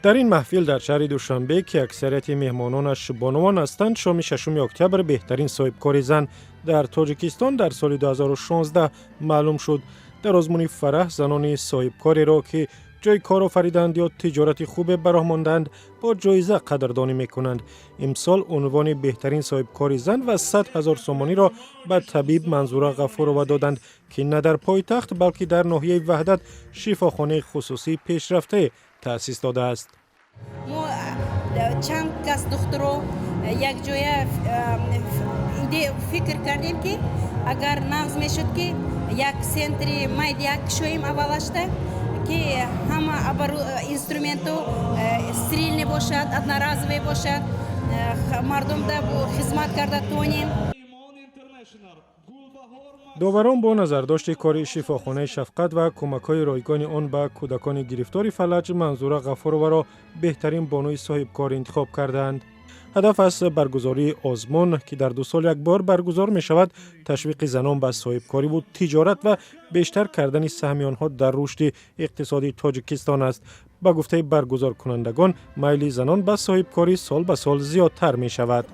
Дар ин маҳфил дар шаҳри Душанбе, ки аксарияти меҳмононаш бонувон ҳастанд, шоми 6 октябр беҳтарин соҳибкори зан дар Тоҷикистон дар соли 2016 маълум шуд. Дар озмуни Фараҳ занони соҳибкореро, ки ҷойи кор офаридаанд ё тиҷорати хубе ба роҳ мондаанд, бо ҷоиза қадрдонӣ мекунанд. Имсол унвони беҳтарин соҳибкори зан ва 100 000 сомониро ба табиб Манзура Ғафурова доданд, ки на дар пойтахт, балки дар ноҳияи Ваҳдат шифохонаи хусусии пешрафтае таъсис додааст. Мо чанд кас духтуро якҷоя фикр кардем, ки агар нағз мешуд, ки як центри майда кушоем аввалашта, ки ҳама инструменту стерильный бошад, одноразовый бошад, мардумда хизмат карда тонем. Доварон бо назардошти кори шифохонаи Шафқат ва кӯмакҳои ройгони он ба кӯдакони гирифтори фалаҷ Манзура Ғафуроваро беҳтарин бонуи соҳибкор интихоб кардаанд. Ҳадаф аз баргузории озмун, ки дар 2 сол як бор баргузор мешавад, ташвиқи занон ба соҳибкориву тиҷорат ва бештар кардани саҳми онҳо дар рушди иқтисодии Тоҷикистон аст. Ба гуфтаи баргузоркунандагон, майли занон ба соҳибкорӣ сол ба сол зиёдтар мешавад.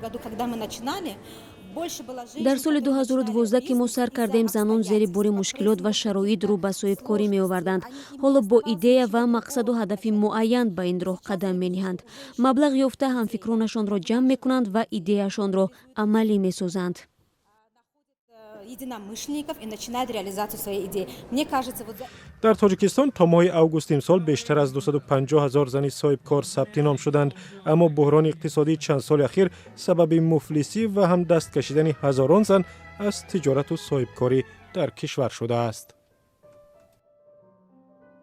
Дар соли 2012, ки мо сар кардем, занон зери бори мушкилот ва шароит рӯ ба соҳибкорӣ меоварданд. Ҳоло бо идея ва мақсаду ҳадафи муайян ба ин роҳ қадам мениҳанд, маблағ ёфта, ҳамфикронашонро ҷамъ мекунанд ва идеяшонро амалӣ месозанд. Единомышленников и начинает реализацию своей идеи. Мне кажется, вот. Дар Тоҷикистон то моҳи август имсол бештар аз 250 ҳазор зани соҳибкор сабти ном шуданд, аммо буҳрони иқтисодии чанд соли ахир сабаби муфлисӣ ва ҳам даст кашидани ҳазорон зан аз тиҷорату соҳибкорӣ дар кишвар шудааст.